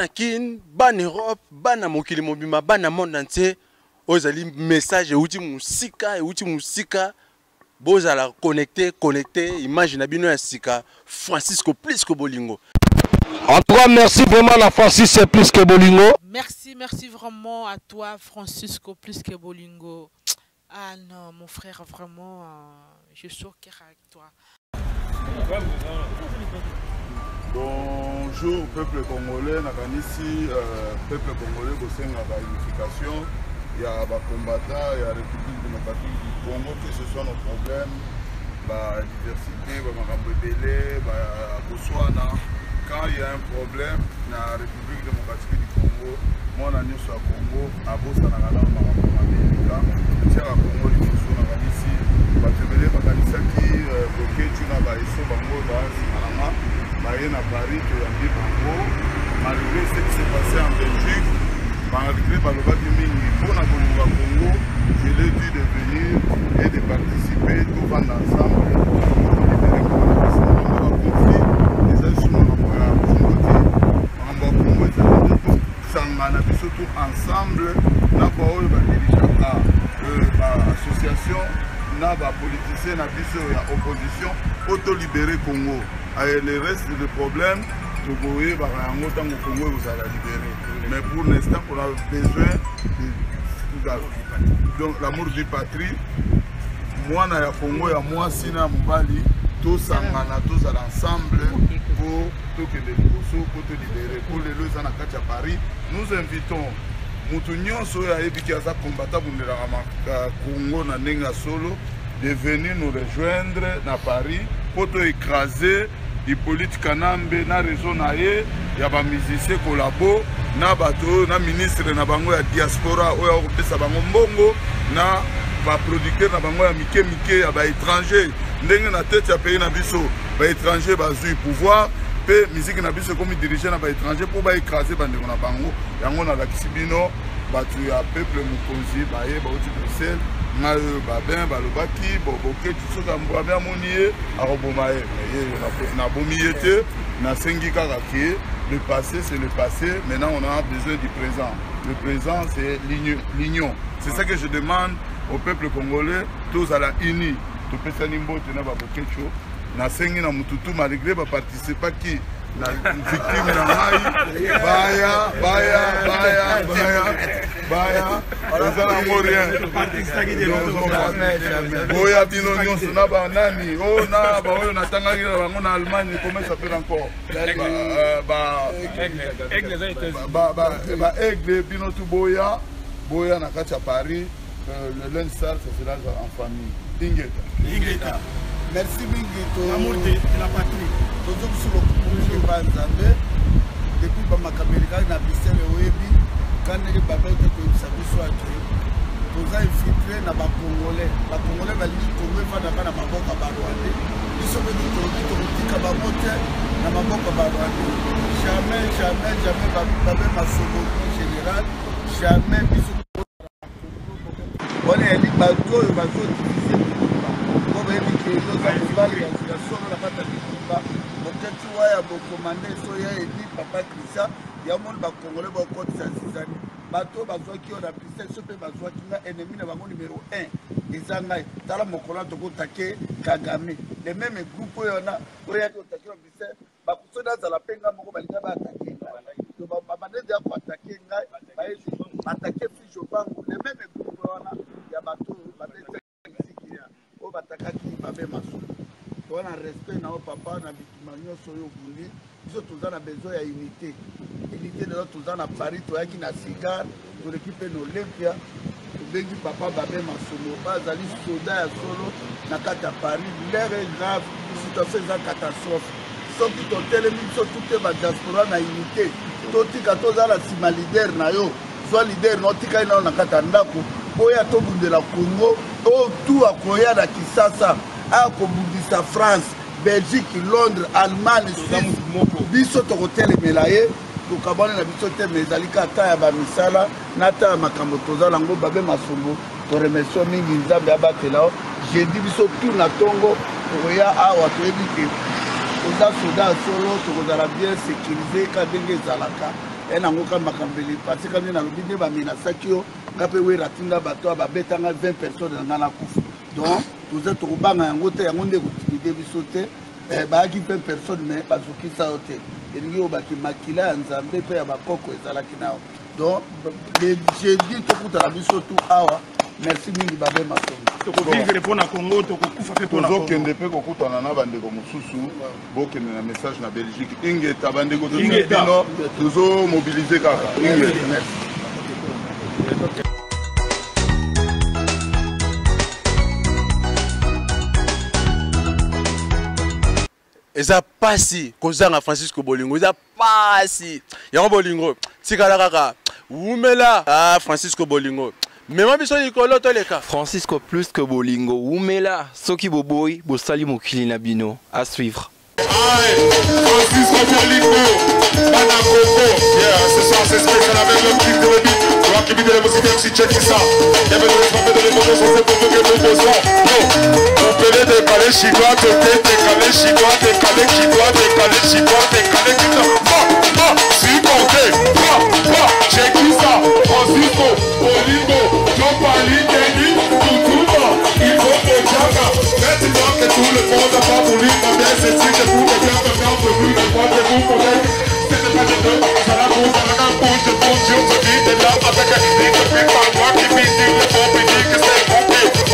Bana Kin, bana Europe, bana mokili mobimba, bana monde entier, oyo ezali message euti mosika, euti mosika. Bozala connecté, connecté, image na bino ya sika, Francisco plus que bolingo. En tout cas, merci vraiment à Francis plus que bolingo. Merci, merci vraiment à toi Francisco plus que bolingo. Ah non, mon frère, vraiment, je suis au cœur avec toi. Bonjour peuple congolais, nakanisi euh, peuple congolais bosengaka unification ya ba combattants ya République démocratique du Congo que ce soit nos problèmes ba diversité ba makambo ebele ba koswana quand il y a un problème na République démocratique du Congo mwana nyonso ya Congo abosanaka nano makambo mabe eleka tiaka Congo liboso nakanisi bato ebele bakanisaki euh, Boketshu na baeso bango baa nsima na nga baye na Paris toyambi bango malgré ce qui s'est passé en Belgique malgré balobaki mingi mpo na bolingo ya Congo je l'ai dit de venir et de participer tovanda ensemble tolibere mboka na biso makambo ya baconflit eza lisusu makambo ya Congo te makambo ya Congo ezali nde tosangana biso tout ensemble na baoyo badirigeaka euh, baassociation na bapoliticien na biso ya opposition mpo tolibere Congo le reste de problème tokoyebaka yango ntango Congo ekozala libere mais pour l'instant on a besoin de, donc l'amour du patrie mwana ya Congo ya mwasi na mobali tosangana tozala ensemble mpo tokende liboso mpo tolibere mpo lelo eza na kati ya Paris nous invitons moto nyonso oyo ayebiki aza kombata abundelaka Congo na ndenge ya solo de venir nous rejoindre na Paris mpo to écraser Hippolyte Kanambe na réseau na ye ya ba musiciens collabo na bato oyo na ministre na bango ya diaspora oyo akopesa bango mbongo na ba producteur na bango ya mike mike ya ba étranger ndenge na tete ya pays na biso ba étranger bazwi pouvoir mpe miziki na biso ekomi dirige na ba étranger mpo ba écraser bandeko na bango yango nalakisi bino bato ya peuple mokonzi baye bauti Bruxelles ngai oyo babin balobaki boketi soki babin amoni ye akoboma ye ye nabomi ye te nasengi kaka ke le passé c'est le passé maintenant on a besoin du présent le présent c'est l'union c'est ça que je demande au peuple congolais tozala unis topesani mbote na babokecho nasengi na mututu malgré baparticipaki na victime na ngai baya baya baya baya baya eza nango rien boya bino nyonso na banani o oh, na baoyo natangaki na bango na allemagne comment s'appelle encore baaigle bino tu boya boya na kati ya paris Euh, le linge sale, ça se lave en famille. Ingeta. Ingeta. Merci mingi to. L'amour de la patrie. Tozo biso lokumu mingi epai Nzambe. Depuis bamakambo elekaki na Bruxelles oyebi ka ndenge baba ete koyebisa biso ake toza infiltre na bacongolais bacongolais balingi congo efandaka na maboko ya barwandais biso mpe tolobi tokotika bango te na maboko ya barwandais jamais jamais jamais babe masolo général jamais biso wana yali bato oyo bazodivise bitumba po bayebi ke yo oza mobali ya solo na kati ya bitumba boketi waya bokomande so ya edi papa christian ya moni bakongole bakotisa zizani bato oyo bazwaki yo na bruxelles so mpe bazwaki nga ennemi na bango numero 1 eza ngai tala mokolo wana tokotake kagame le meme groupe oyo wana oyo yaki otake na bruxelles bakuso nazala mpe ngai moko balinga baatake ngai to babandezi ya koatake ngai bayebi atake fiche obangu le meme groupe wana ya bato oyo babetaki oyo batakaki babe masumu toza na respect na yo papa na bitumba nyonso oyo obundi biso toza na besoin ya unité unité deja toza na paris toyaki na cigare toleki mpe na olympia tobengi papa babe masumu oyo azali soda ya solo na kati ya paris l'heure est grave situation eza catastrophe soki totelemi biso tute badiaspora na unité totika tozala nsima leader na yo zwa leader na otika ye nano na kati ya ndako oyo tobundela congo oyo tu akoya na kisasa aya kobundisa france belgique londres allemagne suisse biso tokotelemela ye tokabwani na biso te mais ezali kaka ta ya bamisala na ta ya makambo toza nango babe masumbu toremercie mingi nzambe abatela yo jeudi biso tu na ntongo tokoya awa toyebi ke oza soda ya solo tokozala bien sécurise ka ndenge ezalaka. Eya nango ka makambo ele parce que nde nalobi nde bamenasaki yo nga mpe wera atinda bato ya babeta nga 20 personnes na nga nakufa. Donc toza tokobanga yango te, yango nde ekotimide biso te. Eh, bayaki 20 personnes mais bazokisa yo te, elingi oyo baki makila ya Nzambe mpe ya bakoko ezalaki na yo. Donc le jeudi tokutana biso tu awa. Merci mingi babe Masongo. Tokovivre mpo na Congo, tokokufa mpe mpo na Congo. Tozokende mpe kokutana na bandeko mosusu, bokende na message na Belgique. Ingeta bandeko, tozobino tozomobilize kaka. Ingeta. Merci. Eza pasi kozanga Francisco Bolingo, eza pasi yango. Bolingo tikala kaka, wumela. Ah, Francisco Bolingo, mema biso likolo toleka. Francisco Plus que Bolingo, wumela. Soki boboyi, bosali mokili na bino. À suivre. Francisco Bolingo, Bana Congo. Yeah, ce soir c'est spécial avec le clip de le beat. Toi qui de la musique MC, check ça. Il y avait de frappé de l'émotion, c'est pour vous que nous bossons. Yo, décalé chinois, décalé chinois, décalé chinois, décalé chinois, décalé chinois. Bon, bon, si.